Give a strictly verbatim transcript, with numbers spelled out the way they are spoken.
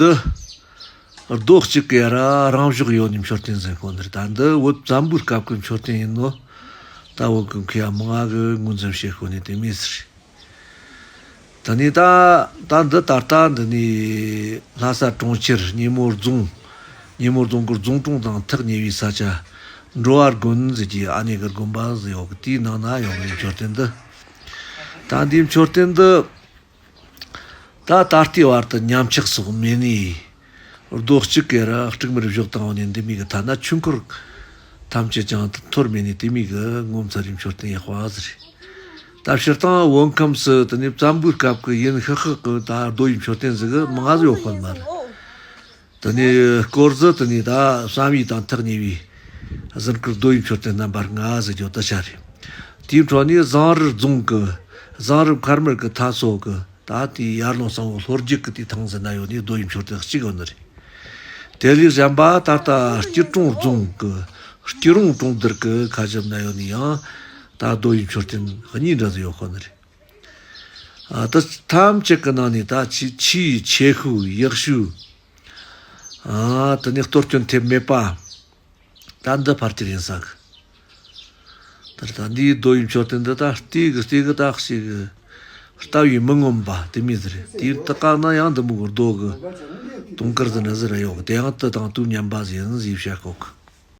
འདི་རྡོ་གཅིག་གི་ཡ་ར་རང་བཞག་ཡོད་ནི་མཆོད་རྟེན་ཟེར་གོ་ནི་རེད། ད་འདི་བོད་བཙན་པོའི་སྐབས་ཀྱི་མཆོད་རྟེན་ཡིན་ནོ། ད་བོད་ཀྱི་མཁས་པ་མང་ང་གི་ངོས་འཛིན་བྱེད་གོ་ནི་དེ་མོ་ཟིག་རེད། ད་ནི་ད་ད་འདི་ད་ལྟ་འདི་ནི་ལྷ་ས་གྲོང་ཁྱེར་སྙེ་མོ་རྫོང་། སྙེ་མོ་རྫོང་གི་རྫོང་གྲོང་དང་ཐག་ཉེ་བའི་ས་ཆ། འགྲོ་བ་དགོན་ཟེར་གྱི་ཨ་མྱེས་ཀྱི་དགོན་པ་ཟེར་ཡོད་གི། དེའི་ནང་ན་ཡོད་གི་མཆོད་རྟེན་འདི། ད་འདིའི་མཆོད་རྟེན་འདི། ད་ད་ལྟའི་བར་དུ་ཉམས་ཆག་སོགས་མེད་ནས། རྡོ་གཅིག་གི་ར་དཀྲུག་མར་བཞག་བཏང་བ་ནས་འདི་མོ་གི་ཐ་ན་ཆོས་འཁོར་ཐམས་ཅད་ཀྱང་འཐོར་མེད་ནས་དེ་མོ་གི་ངོ་མཚར་བའི་མཆོད་རྟེན་ཡག་པ་ཟིག་རེད། ད་སྤྱིར་བཏང་བོད་ཁམས་སུ་དེ་ནས་བཙན་པོའི་སྐབས་ཀྱི་ཡིན་ཤག་ཤག་གི་ད་རྡོ་ཡི་མཆོད་རྟེན་ཟིག་མང་ང་ཟིག་ཡོད་ཁོ་ནི་མ་རེད། དེ་ནས་སྐོར་ཟི་དེ་ནས་ད་བསམ་ཡས་དང་ཐག་ཉེ་བའི་གཟིམ་དཀར་རྡོ་ཡི་མཆོད་རྟེན་རྣམ་པ་ལྔ་ཟེར་རྒྱུ་དེ་ཆ་རེད། དེའི་འཕྲོ་ནས་ཟངས་རི་རྫོང་གི་ཟངས་རི་མཁར་དམར་གྱི་མཐའ་མཚོ་གི་ད་དེའི་ཡར་ཀླུང་གསང་བོ་ལྷོ་རྒྱུད་ཀྱི་དེའི་ཐང་ཟིག་ན་ཡོད་ནི་རྡོ་ཡི་མཆོད་རྟེན་གཅིག་ཡོད་ནི་རེད། དེ་ལས་གཞན་པ་ད་ལྟ་སྐྱིད་གྲོང་རྫོང་གི་སྐྱིད་རོང་གྲོང་རྡལ་གྱི་ཁ་ཞབས་ན་ཡོད་ནི་ཡང་ད་རྡོ་ཡི་མཆོད་རྟེན་གཉིས་འདྲ་ཟིག་ཡོད་ཁོ་ནི་རེད། ཨ་ད་ཐམས་ཅད་ཀྱི་ནང་ནས་ད་ཆེས་ཆེས་ཆེ་ཤོས་ཡག་ཤོས། ཨ་དེ་ནས་གཏོར་སྐྱོན་ཐེབས་མེད་པ། ད་འདི་ཕལ་ཆེར་ཡིན་ས་གི། ད་ལྟ་འདིའི་རྡོ་ཡི་མཆོད་རྟེན་འདི་ད་ལྟའི་གི་ལྟའི་གི་ད་ཞིག་གི་ལྟ་བས་མི་ངོམས་པ་དེ་མོ་ཟིག་རེད། དེའི་ད་ག་ན་ཡང་འདི་མོ་གི་རྡོ་གི་དུང་དཀར་ཟིག་ན་ཟིག་ར་ཡོད་གི། དེ་ཡང་དུ་དང་དུ་མཉམ་པ་ཟིག་ཡིན་ཟིག་བཤད་གོ་གི།